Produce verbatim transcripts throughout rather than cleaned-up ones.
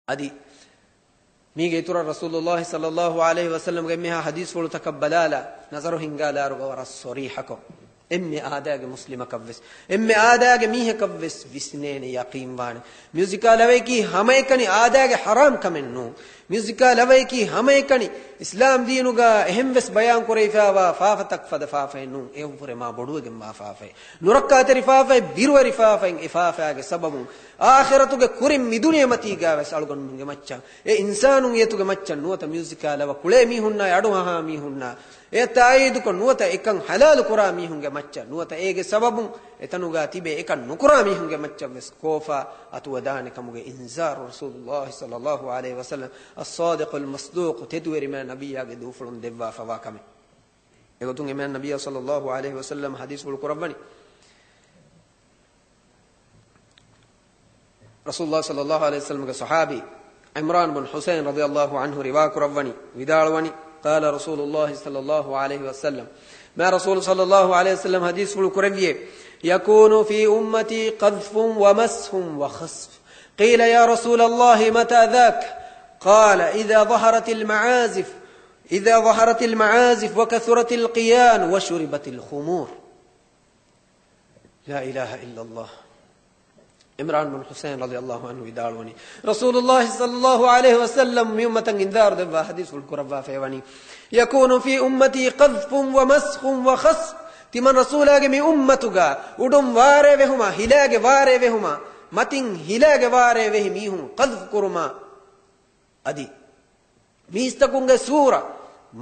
އަދި މީގެ އިތުރަށް ރަސޫލުﷲ ޞައްލަﷲ ޢަލައިހި ވަސައްލަމްގެ އެންމެހާ ޙަދީޘްފުޅުތަކަށް ބަލާލާ، ނަޒަރު ހިންގާލާއިރު ވަރަށް ޞަރީޙަކޮށް، އެންމެ އާދައިގެ މުސްލިމަކަށްވެސް، އެންމެ އާދައިގެ މީހަކަށްވެސް ވިސްނޭނެ ޔަޤީންވާނެ. މިއުޒިކާ ލަވަޔަކީ ހަމައެކަނި އާދައިގެ ޙަރާމް ކަމެއް ނޫން. މިއުޒިކާ ލަވަޔަކީ ހަމައެކަނި އިސްލާމް ދީނުގަ އެހެންވެސް ބަޔާން ކުރެވިފައިވާ ފާފަތައް ފަދަ ފާފައެއް ނޫން. އެއަށްވުރެ މާ ބޮޑުވެގެންވާ ފާފައެއް. ނުރައްކާތެރި ފާފައެއް، ބިރުވެރި ފާފައެއް. އެ ފާފައިގެ ސަބަބުން އާޚިރަތުގެ ކުރިން މި ދުނިޔެމަތީގަވެސް އަޅުގަނޑުމެންގެ މައްޗަށް، އެ އިންސާނުން އެތުގެ މައްޗަށް ނުވަތަ މިއުޒިކާ ލަވަ ކުޅޭ މީހުންނާ، އަޑުއަހާ މީހުންނާ، އެ ތާއީދުކޮށް ނުވަތަ އެކަން ޙަލާލު ކުރާ މީހުންގެ މައްޗަށް ނުވަތަ އޭގެ ސަބަބުން އެތަނުގަ ތިބޭ އެކަން ނުކުރާ މީހުންގެ މައްޗަށްވެސް ކޯފާ އަތުވެދާނެ ކަމުގެ އިންޒާރު ރަސޫލުﷲ ޞައްލަﷲ ޢަލައިހި ވަސައްލަމް އައްޞާދިޤުލް މަޞްދޫޤު ތެދުވެރި މާތް ނަބިއްޔާގެ ދޫފުޅުން ދެއްވާފަވާ ކަމެއް. އެގޮތުން އެ މާތް ނަބިއްޔާ ޞައްލަﷲ ޢަލައިހި ވަސައްލަމް ޙަދީޘްފުޅު ކުރައްވަނީ، ރަސޫލުﷲ ޞައްލަﷲ ޢަލައިހި ވަސައްލަމްގެ ޞަޙާބީ ޢިމްރާން ބުން ޙުޞައިން ރަޟިޔަﷲ ޢަންހު ރިވާ ކުރައްވަނީ، ވިދާޅުވަނީ، قال رسول الله صلى الله عليه وسلم، މާ ރަސޫލު ޞައްލަﷲ ޢަލައިހި ވަސައްލަމް ޙަދީޘްފުޅު ކުރެއްވިއޭ، يكون في أمتي قذف ومسخ وخسف. قيل يا رسول الله متى ذاك؟ قال إذا ظهرت المعازف، إذا ظهرت المعازف وكثرت القيان وشربت الخمور. لا إله إلا الله. ޢިމްރާން ބުން ޙުޞައިން ރަޟިޔަﷲ ޢަންހު ވިދާޅުވަނީ، ރަސޫލުﷲ ޞައްލަﷲ ޢަލައިހި ވަސައްލަމް މި އުއްމަތަށް އިންޒާރު ދެއްވާ ޙަދީޘްފުޅު ކުރައްވާފައި ވަނީ، يكون في أمتي قذف ومسخ وخسف. ތިމަން ރަސޫލާގެ މި އުއްމަތުގަ އުޑުން ވާރޭ ވެހުމާ، ހިލާގެ ވާރޭ ވެހުމާ، މަތިން ހިލާގެ ވާރޭ ވެހި މީހުން ޤަޛްފު ކުރުމާ، އަދި މީސްތަކުންގެ ސޫރަ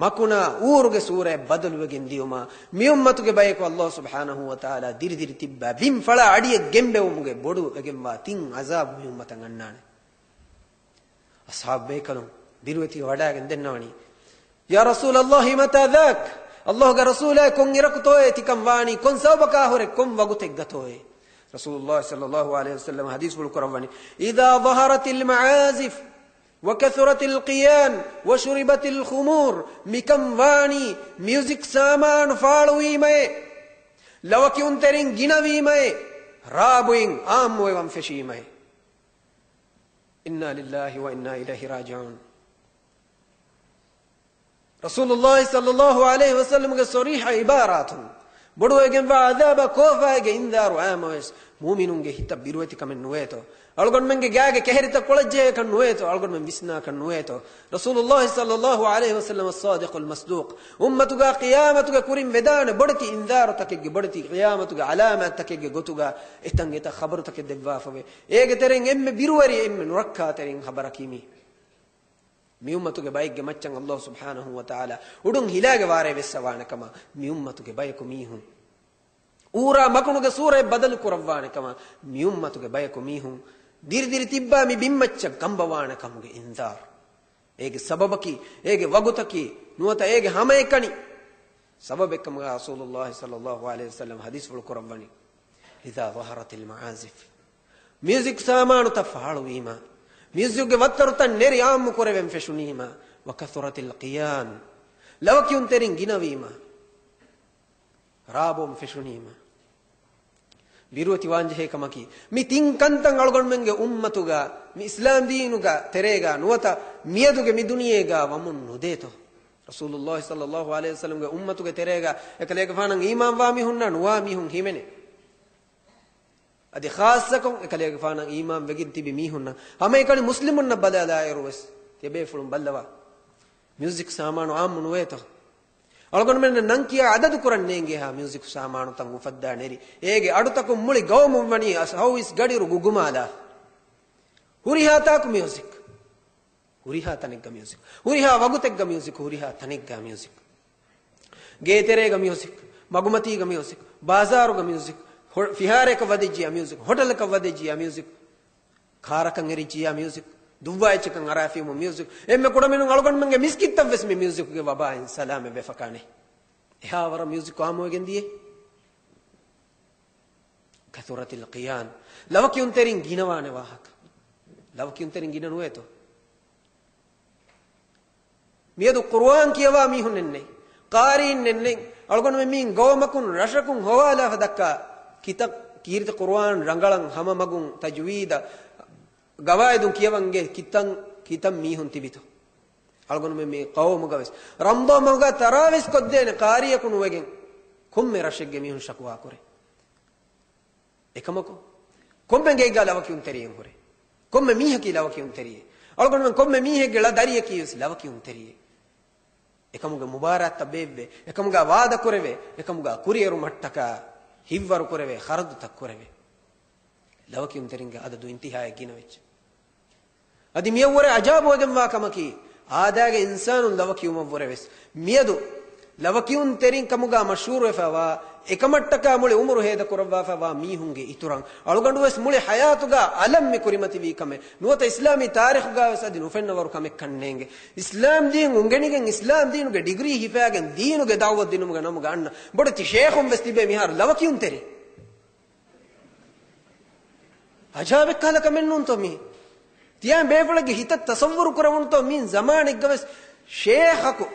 މަކުނާ އޫރުގެ ސޫރައަށް ބަދަލުވެގެން ދިޔުމާ، މި އުއްމަތުގެ ބަޔަކު ﷲ ސުބްޙާނަހޫ ވަތަޢާލާ ދިރިދިރި ތިއްބާ ބިން ފަޅާ އަޑިއަށް ގެންބެވުމުގެ ބޮޑުވެގެންވާ ތިން ޢަޛާބު މި އުއްމަތަށް އަންނާނެ. އަޞްޙާބު ބޭކަލުން ބިރުވެތިވެ ވަޑައިގެން ދެންނަވަނީ، يا رسول الله متى ذاك؟ ﷲގެ ރަސޫލާ، ކޮން އިރަކުތޯއޭ ތިކަން ވާނީ؟ ކޮން ސަބަބަކާ ހުރެ؟ ކޮން ވަގުތެއްގަތޯއޭ؟ ރަސޫލުﷲ ޞައްލަﷲ ޢަލައިހި ވަސައްލަމް ޙަދީޘްފުޅު ކުރައްވަނީ، إذا ظهرت المعازف وكثرت القيان وشربت الخمور، މިކަން ވާނީ މިއުޒިކް ސާމާނު ފާޅުވީމައޭ، ލަވަ ކިއުންތެރިން ގިނަވީމައޭ، ރާބުއިން ޢާއްމުވެވަން ފެށީމައޭ. إنا لله وإنا إليه راجعون. ރަސޫލުﷲ ޞައްލަﷲ ޢަލައިހި ވަސައްލަމްގެ ޞަރީޙަ ޢިބާރާތުން ބޮޑުވެގެންވާ ޢަޛާބާ ކޯފާގެ އިންޒާރު އައީމަވެސް، މުއުމިނުންގެ ހިތަށް ބިރުވެތިކަމެއް ނުވޭތޯ؟ އަޅުގަނޑުމެންގެ ގާގެ ކެހެރިތައް ކޮޅަށްޖެހޭކަށް ނުވޭތޯ؟ އަޅުގަނޑުމެން ވިސްނާކަށް ނުވޭތޯ؟ ރަސޫލުﷲ ޞައްލަﷲ ޢަލައިހި ވަސައްލަމް އައްޞާދިޤުލް މަޞްދޫޤު އުއްމަތުގާ ޤިޔާމަތުގެ ކުރިން ވެދާނެ ބޮޑެތި އިންޒާރުތަކެއްގެ، ބޮޑެތި ޤިޔާމަތުގެ ޢަލާމާތްތަކެއްގެ ގޮތުގާ އެތަން އެތައް ޚަބަރުތަކެއް ދެއްވާފަވޭ. އޭގެ ތެރެއިން އެންމެ ބިރުވެރި، އެންމެ ނުރައްކާތެރިން ޚަބަރަކީ މީ. މި އުއްމަތުގެ ބައެއްގެ މައްޗަށް ﷲ ސުބްޙާނަހޫ ވަތަޢާލާ އުޑުން ހިލާގެ ވާރޭ ވެއްސަވާނެ ކަމަށް، މި އުއްމަތުގެ ބަޔަކު މީހުން އޫރާ މަކުނުގެ ސޫރައަށް ބަދަލު ކުރައްވާނެ ކަމަށް، މި އުއްމަތުގެ ބަޔަކު މީހުން ދިރިދިރި ތިއްބާ މި ބިންމައްޗަށް ގަނބަވާނެ ކަމުގެ އިންޒާރު. އޭގެ ސަބަބަކީ، އޭގެ ވަގުތަކީ، ނުވަތަ އޭގެ ހަމައެކަނި ސަބަބެއްކަމުގަ ރަސޫލުﷲ ޞައްލަﷲ ޢަލައިހި ވަސައްލަމް ޙަދީޘްފުޅު ކުރައްވަނީ، إذا ظهرت المعازف، މިއުޒިކް ސާމާނުތައް ފާޅުވީމަ، މިއުޒިކްގެ ވައްތަރުތައް ނެރި ޢާއްމު ކުރެވެން ފެށުނީމަ، وكثرت القيان، ލަވަ ކިއުންތެރިން ގިނަވީމަ، ރާ ބޯން ފެށުނީމަ، ބިރުވެތިވާންޖެހޭ ކަމަކީ، މި ތިން ކަންތައް އަޅުގަނޑުމެންގެ އުއްމަތުގަ، މި އިސްލާމް ދީނުގެ ތެރޭގަ ނުވަތަ މިއަދުގެ މި ދުނިޔޭގަ ވަމުން ނުދޭތޯ؟ ރަސޫލުﷲ ޞައްލަﷲ ޢަލައިހި ވަސައްލަމްގެ އުއްމަތުގެ ތެރޭގަ އެކަލޭގެފާނަށް އީމާންވާ މީހުންނާ ނުވާ މީހުން ހިމެނޭ. އަދި ޚާއްޞަކޮށް އެކަލޭގެފާނަށް އީމާން ވެގެން ތިބި މީހުންނަށް، ހަމައެކަނި މުސްލިމުންނަށް ބަލާލާއިރު ވެސް ތިޔަބޭފުޅުން ބައްލަވާ. މިއުޒިކް ސާމާނު ޢާއްމު ނުވޭތޯ؟ އަޅުގަނޑުމެންނަށް ނަން ކިޔާ އަދަދު ކުރަން ނޭނގޭހާ މިއުޒިކް ސާމާނުތައް އުފައްދާ ނެރި، އޭގެ އަޑުތަކުން މުޅި ގައުމުން ވަނީ އަސް ހައު އިސް ގަޑިއިރު ގުގުމާލާ. ހުރިހާ ތާކު މިއުޒިކް. ހުރިހާ ތަނެއްގަ މިއުޒިކް، ހުރިހާ ވަގުތެއްގަ މިއުޒިކް، ހުރިހާ ތަނެއްގަ މިއުޒިކް. ގޭތެރޭގަ މިއުޒިކް، މަގުމަތީގަ މިއުޒިކް، ބާޒާރުގަ މިއުޒިކް، ހޮ-، ފިހާރަޔަކަށް ވަދެއްޖިޔާ މިއުޒިކް، ހޮޓަލަކަށް ވަދެއްޖިޔާ މިއުޒިކް، ކާރަކަށް އެރިއްޖިޔާ މިއުޒިކް، ދުއްވާ އެއްޗަކަށް އަރާފިޔަމުން މިއުޒިކް. އެންމެ ކުޑަމިނުން އަޅުގަނޑުމެންގެ މިސްކިތްތައް ވެސް މި މިއުޒިކުގެ ވަބާއިން ސަލާމަތް ވެފަކާނެ. އެހާވަރަށް މިއުޒިކް އާއްމުވެގެން ދިޔަ. كثرت القيان. ލަވަ ކިޔުންތެރިން ގިނަވާނެ ވާހަކަ. ލަވަ ކިޔުންތެރިން ގިނަ ނުވޭތޯ؟ މިއަދު ޤުރުއާން ކިޔަވާ މީހުންނެއް ނެތް. ޤާރީންނެއް ނެތް. އަޅުގަނޑުމެން މީން ގައުމަކުން ރަށަކުން ހޮވާލާފަ ދައްކާ ކިތައް ކީރިތި ޤުރުއާން ރަނގަޅަށް ހަމަ މަގުން ތަޖްވީދަށް ގަވާއިދުން ކިޔަވަންގެ ކިތަން، ކިތަން މީހުން ތިބިތޯ؟ އަޅުގަނޑުމެން މި ޤައުމުގަވެސް ރަމަޟާން މަހުގަ ތަރާވީސް ކޮށްދޭނެ ޤާރީއަކު ނުވެގެން ކޮންމެ ރަށެއްގެ މީހުން ޝަކުވާ ކުރޭ. އެކަމަކު، ކޮންމެ ގެއެއްގަ ލަވަކިޔުންތެރިއެއް ހުރޭ. ކޮންމެ މީހަކީ ލަވަކިޔުންތެރިއެއް. އަޅުގަނޑުމެން ކޮންމެ މީހެއްގެ ޅަ ދަރިޔަކީ ވެސް ލަވަކިޔުންތެރިއެއް. އެކަމުގެ މުބާރާތްތައް ބޭއްވޭ، އެކަމުގަ ވާދަ ކުރެވޭ، އެކަމުގަ ކުރިއެރުމަށްޓަކާ ހިތްވަރު ކުރެވޭ، ޚަރަދުތައް ކުރެވޭ. ލަވަކިޔުންތެރިންގެ އަދަދު އިންތިހާއަށް ގިނަވެއްޖެ. އަދި މިއަށްވުރެ އަޖާބުވެގެންވާ ކަމަކީ، އާދައިގެ އިންސާނުން ލަވަކިޔުމަށްވުރެވެސް، މިއަދު ލަވަކިޔުންތެރިން ކަމުގަ މަޝްހޫރުވެފައިވާ، އެކަމަށްޓަކާ މުޅި އުމުރު ހޭދަކުރައްވާފައިވާ މީހުންގެ އިތުރަށް އަޅުގަނޑުވެސް މުޅި ޙަޔާތުގަ އަލަށް މި ކުރިމަތިވީ ކަމެއް. ނުވަތަ އިސްލާމީ ތާރީޚުގަވެސް އަދި ނުފެންނަވަރު ކަމެއްކަން ނޭނގެ. އިސްލާމް ދީން އުނގެނިގެން، އިސްލާމް ދީނުގެ ޑިގްރީ ހިފާގެން، ދީނުގެ ދަޢުވަތު ދިނުމުގެ ނަމުގަ އަންނަ ބޮޑެތި ޝޭޚުން ވެސް ތިބޭ މިހާރު ލަވަކިޔުންތެރި. އަޖާބެއްކަހަލަ ކަމެއް ނޫންތޯ މީ؟ ތިޔަ ބޭފުޅެއްގެ ހިތަށް ތަޞައްވުރު ކުރެވުނުތޯ މީ ޒަމާނެއްގަވެސް ޝޭޚަކު،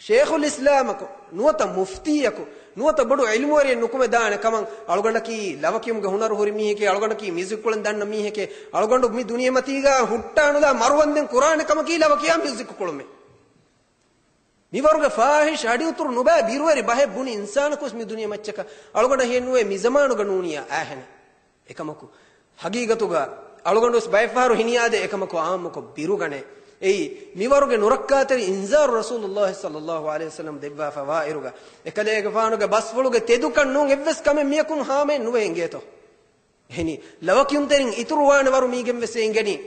ޝޭޚުލް އިސްލާމަކު، ނުވަތަ މުފްތީއަކު، ނުވަތަ ބޮޑު ޢިލްމުވެރިއެއް ނުކުމެދާނެ ކަމަށް، އަޅުގަނޑަކީ ލަވަކިޔުމުގެ ހުނަރު ހުރި މީހެކޭ، އަޅުގަނޑަކީ މިއުޒިކް ކުޅެން ދަންނަ މީހެކޭ، އަޅުގަނޑު މި ދުނިޔެމަތީގަ ހުއްޓާނުލާ މަރުވަންދެން ކުރާނެ ކަމަކީ ލަވަކިޔާ މިއުޒިކް ކުޅުމޭ. މިވަރުގެ ފާޙިޝް އަޑިއުތުރު ނުބައި ބިރުވެރި ބަހެއް ބުނި އިންސާނަކުވެސް މި ދުނިޔެ މައްޗަކަށް އަޅުގަނޑަށް ހިއެއްނުވޭ މި ޒަމާނުގަ ނޫނިޔާ އާހެނެއް. އެކަމަކު، ހަގީގަތުގަ އަޅުގަނޑުވެސް ބައެއްފަހަރު ހިނިއާދޭ އެކަމަކު އާއްމުކޮށް ބިރުގަނޭ. އެއީ، މިވަރުގެ ނުރައްކާތެރި އިންޒާރު ރަސޫލުﷲ ޞައްލަﷲު ޢަލައިހި ވަސައްލަމް ދެއްވާފަ ވާއިރުގަ، އެކަލޭގެފާނުގެ ބަސްފުޅުގެ ތެދުކަން ނޫން އެއްވެސް ކަމެއް މިޔަކުން ހާމައެއް ނުވެ އިނގޭތޯ. އެހެނީ، ލަވަކިޔުންތެރިން އިތުރުވާނެ ވަރު މީގެން ވެސް އެ އިނގެނީ.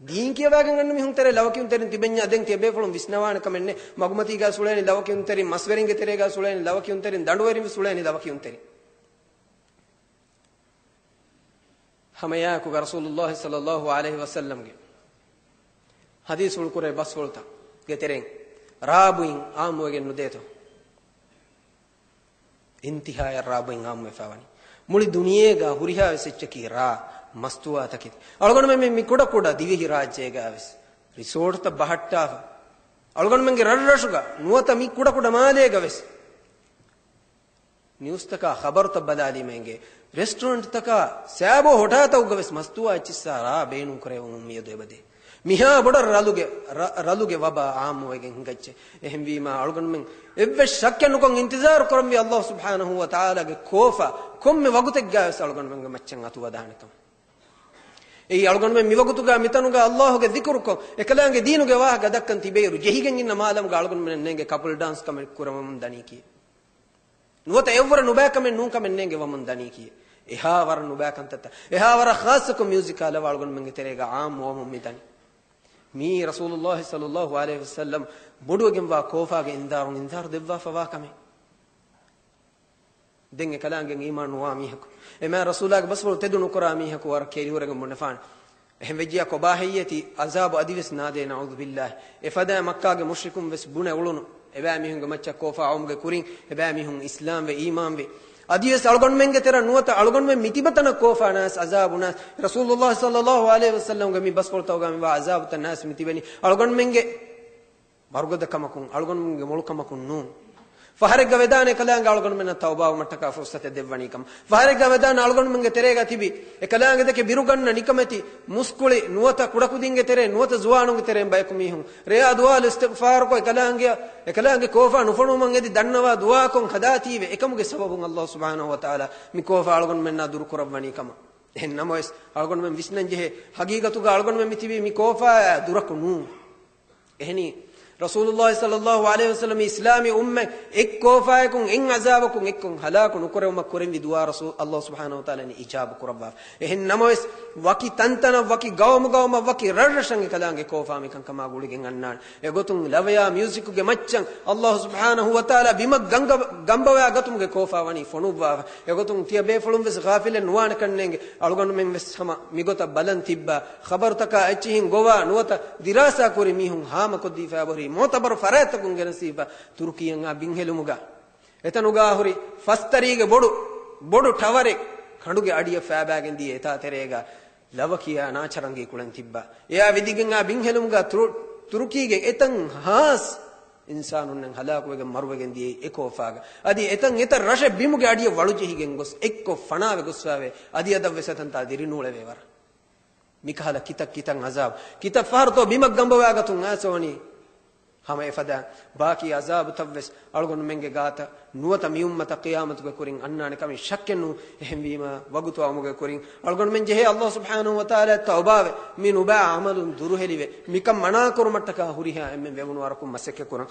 ދީން ކިޔަވާގެން އަންނަ މީހުން ތެރޭ ލަވަކިޔުންތެރިން ތިބެންޏާ ދެން ތިޔަބޭފުޅުން ވިސްނަވާނެ ކަމެއް ނެތް. މަގުމަތީގަ ސުޅޭނީ ލަވަކިޔުންތެރިން، މަސްވެރިންގެ ތެރޭގަ ސުޅޭނީ ލަވަކިޔުންތެރިން، ދަނޑުވެރިން ސުޅޭނީ ލަވަކިޔުންތެރިން. ހަމައެއާއެކުގަ ރަސޫލުﷲ ޞައްލަﷲު ޢަލައިހި ވަސައްލަމްގެ ޙަދީޘްފުޅު ކުރޭ ބަސްފުޅުތަކުގެ ތެރެއިން ރާ ބުއިން ޢާއްމުވެގެން ނުދޭތޯ. އިންތިހާޔަށް ރާ ބުއިން ޢާއްމުވެފަ ވަނީ. މުޅި ދުނިޔޭގަ ހުރިހާ ވެސް އެއްޗަކީ ރާ މަސްތުވާތަކެތި. އަޅުގަނޑުމެން މި، މި ކުޑަ ކުޑަ ދިވެހި ރާއްޖޭގަ ވެސް ރިސޯޓްތައް ބަހައްޓާފަ. އަޅުގަނޑުމެންގެ ރަށްރަށުގަ ނުވަތަ މި ކުޑަ ކުޑަ މާލޭގަ ވެސް ނިއުސްތަކާ ޚަބަރުތައް ބަލާލީމައިގެ ރެސްޓޯރެންޓްތަކާ ސާބޯ ހޮޓާތަކުގަ ވެސް މަސްތުވާ އެއްޗިއްސާ ރާ ބޭނުން ކުރެވުމުން މިއަދު އެބަދޭ. މިހާ ބޮޑަށް ރަލުގެ، ރަ-، ރަލުގެ ވަބާ ޢާއްމުވެގެން ހިނގައްޖެ. އެހެންވީމާ، އަޅުގަނޑުމެން އެއްވެސް ޝައްކެއް ނުކޮށް އިންތިޒާރު ކުރަންވީ ﷲ ސުބްޙާނަހޫ ވަތަޢާލާގެ ކޯފާ ކޮންމެ ވަގުތެއްގައި ވެސް އަޅުގަނޑުމެންގެ މައްޗަށް އަތުވަދާނެ ކަމަށް. އެއީ އަޅުގަނޑުމެން މިވަގުތުގަ މިތަނުގަ ﷲ ގެ ޛިކުރުކޮށް، އެކަލާނގެ ދީނުގެ ވާހަކަ ދައްކަން ތިބޭއިރު، ޖެހިގެން އިންނަ މާލަމުގަ އަޅުގަނޑުމެން ނޭނގެ ކަޕަލް ޑާންސް ކަމެއް ކުރަމުން ދަނީކީ. ނުވަތަ އެއްވަރަށް ނުބައިކަމެއް ނޫންކަމެއް ނޭނގެ ވަމުން ދަނީކީ. އެހާ ވަރަށް ނުބައިކަންތައްތައް، އެހާ ވަރަށް ޚާއްޞަކޮށް މިއުޒިކާ ލަވަ އަޅުގަނޑުމެންގެ ތެރޭގަ ޢާއްމުވަމުން މިދަނީ. މީ ރަސޫލުﷲ ޞައްލަﷲު ޢަލައިހި ވަސައްލަމް ބޮޑުވެގެންވާ ކޯފާގެ އިންޒާރުން އިންޒާރު ދެއްވާފަވާ ކަމެއް. ދެން އެކަލާނގެ އީމާން ނުވާ މީހަކު، އެމާ ރަސޫލާގެ ބަސްފުޅު ތެދު ނުކުރާ މީހަކު ވަރަށް ކެރިހުރެގެން ބުނެފާނެ. އެހެން ވެއްޖިއްޔާ ކޮބާ ހެއްޔޭތީ އަޒާބު އަދިވެސް ނާދޭ، ނަޢޫޛުބިއްލާހި. އެފަދައިން މައްކާގެ މުޝްރިކުން ވެސް ބުނެ އުޅުނު. އެބައިމީހުންގެ މައްޗަށް ކޯފާ އައުމުގެ ކުރިން، އެބައިމީހުން އިސްލާމްވެ، އީމާންވެ. އަދިވެސް އަޅުގަނޑުމެންގެ ތެރެއަށް ނުވަތަ އަޅުގަނޑުމެން މިތިބަ ތަނަށް ކޯފާ ނާސް، އަޒާބު ނާސް، ރަސޫލުﷲ ޞައްލަﷲު ޢަލައިހި ވަސައްލަމްގެ މި ބަސްފުޅުތަކުގަ މިވާ އަޒާބުތައް ނާސް މިތިބެނީ އަޅުގަނޑުމެންގެ ވަރުގަދަކަމަކުން، އަޅުގަނޑުމެންގެ މޮޅުކަމަކުން ނޫން. ފަހަރެއްގަ ވެދާނެ ކަލާނގެ އަޅުގަނޑުމެންނަށް ތައުބާވުމަށްޓަކާ ފުރުޞަތެއް ދެއްވަނީ ކަމަށް. ފަހަރެއްގަ ވެދާނެ އަޅުގަނޑުމެންގެ ތެރޭގަ ތިބި އެކަލާނގެ ދެކެ ބިރުގަންނަ ނިކަމެތި މުސްކުޅި ނުވަތަ ކުޑަކުދިންގެ ތެރޭ ނުވަތަ ޒުވާނުންގެ ތެރޭން ބަޔަކު މީހުން ރެޔާ ދުޢާލު އިސްތިޣްފާރުކޮށް އެކަލާނގެ، އެކަލާނގެ ކޯފާ ނުފޮނުވުމަށް އެދި ދަންނަވާ ދުޢާކޮށް ހަދާތީވެ. އެކަމުގެ ސަބަބުން ﷲ ސުބްޙާނަހޫ ވަތަޢާލާ މި ކޯފާ އަޅުގަނޑުމެންނާ ދުރުކުރައްވަނީ ކަމަށް. އެހެން ނަމަވެސް، އަޅުގަނޑުމެން ވިސްނަން ޖެހޭ، ހަގީގަތުގަ އަޅުގަނޑުމެން މިތިބީ މި ކޯފާއާ ދުރަކު ނޫން. އެހެނީ، ރަސޫލުﷲ ޞައްލަﷲު ޢަލައިހި ވަސައްލަމް އިސްލާމީ އުއްމަތް އެއް ކޯފާއަކުން، އެއް ޢަޒާބަކުން، އެއްކޮށް ހަލާކު ނުކުރެވުމަށް ކުރެންވި ދުޢާ ރަސޫލު، ﷲ ސުބްޙާނަހޫ ވަތަޢާލާ އިޖާބަ ކުރައްވާފަ. އެހެން ނަމަވެސް، ވަކި ތަންތަނަށް، ވަކި ގައުމުގައުމަށް، ވަކި ރަށްރަށަށް އެކަލާނގެ ކޯފާ މިކަންކަމާ ގުޅިގެން އަންނާނެ. އެގޮތުން ލަވަޔާ މިއުޒިކުގެ މައްޗަށް ﷲ ސުބްޙާނަހޫ ވަތަޢާލާ ބިމަށް ގަންގަ-، ގަނބަވާ ގަތުމުގެ ކޯފާ ވަނީ ފޮނުއްވާފަ. އެގޮތުން ތިޔަބޭފުޅުން ވެސް ޣާފިލެއް ނުވާނެކަން ނޭނގެ. އަޅުގަނޑުމެން ވެސް ހަމަ މިގޮތަށް ބަލަން ތިއްބާ، ޚަބަރުތަކާ އެއްޗިހިން ގޮވާ ނުވަތަ ދިރާސާ ކުރި މީހުން ހާމަކޮށްދީފައި އެބަހުރި މުޢުތަބަރު ފަރާތްތަކުން ގެނެސްދީފަ. ތުރުކީއަށް އާ ބިންހެލުމުގަ އެތަނުގަ ހުރި ފަސްތަރީގެ ބޮޑު، ބޮޑު ޓަވަރެއް ކަނޑުގެ އަޑިއަށް ފައިބާގެން ދިޔަ އެތާ ތެރޭގަ ލަވަކިޔާ ނާޗަރަނގީ ކުޅެން ތިއްބާ. އެއާ ވިދިގެން އާ ބިންހެލުމުގަ ތުރު-، ތުރުކީގެ އެތަން ހާސް އިންސާނުންނެއް ހަލާކުވެގެން މަރުވެގެން ދިޔައީ އެ ކޯފާގަ. އަދި އެތަން އެތައް ރަށެއް ބިމުގެ އަޑިއަށް ވަޅުޖެހިގެން ގޮސް އެއްކޮށް ފަނާވެ ގޮސްފައިވޭ. އަދި އަދަށްވެސް އެތަންތާ ދިރިނޫޅެވޭ ވަރަށް. މިކަހަލަ ކިތައް ކިތައް ޢަޒާބު، ކިތައް ފަހަރުތޯ ބިމަށް ގަނބަވާގަތުން އައިސް ވަނީ. ހަމަ އެފަދަ ބާކީ ޢަޒާބުތައްވެސް އަޅުގަނޑުމެންގެ ގާތަށް ނުވަތަ މިއުއްމަތަށް ޤިޔާމަތުގެ ކުރިން އަންނާނެ ކަމެއް ޝައްކެއް ނޫން. އެހެންވީމަ، ވަގުތު އައުމުގެ ކުރިން އަޅުގަނޑުމެން ޖެހޭ ﷲ ސުބްޙާނަހޫ ވަތަޢާލާއަށް ތައުބާވެ، މި ނުބައި ޢަމަލުން ދުރުހެލިވެ، މިކަން މަނާކުރުމަށްޓަކާ ހުރިހާ އެންމެން ވެވުނު ވަރަކުން މަސައްކަތް ކުރަން.